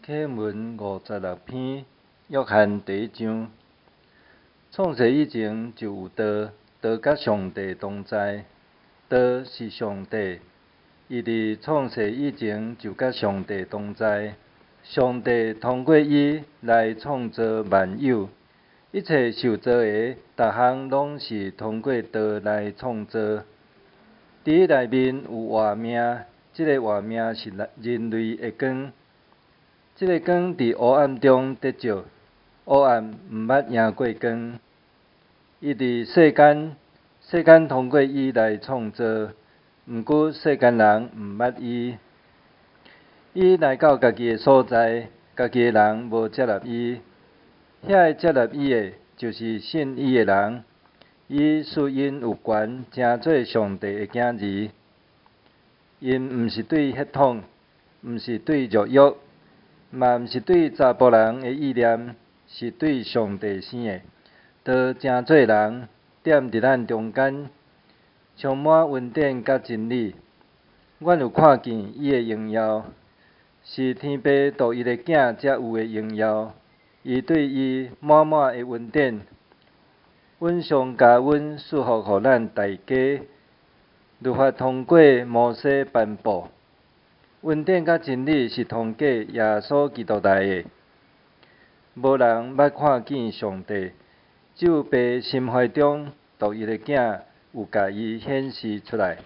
啟文56篇，約翰第一章。創世以前就有道，道佮上帝同在，道是上帝。伊佇創世以前就佮上帝同在。上帝通過伊來創造萬有，一切受造的，逐項攏是通過道來創造。佇伊內面有活命，這个活命是人類的光。這个光佇黑暗中得照，黑暗毋捌贏過光。伊佇世間，世間通過伊來創造，毋過世間人毋捌伊。伊來到家己的所在，家己的人無接納伊。遐个接納伊的，就是信伊的人。伊賜𪜶有權成做上帝的囝兒。𪜶毋是對血統，毋是對肉欲，嘛毋是對查埔人的意念，是對上帝生的。道成做人，踮佇咱中間，充滿恩典佮真理。阮有看見伊的榮耀，是天父獨一个囝才有的榮耀。伊對伊滿滿的恩典，阮上共阮賜福予咱大家。律法通過摩西頒布，恩典佮真理是通過耶穌基督來的。無人捌看見上帝，只有父心懷中獨一个囝有共伊顯示出來。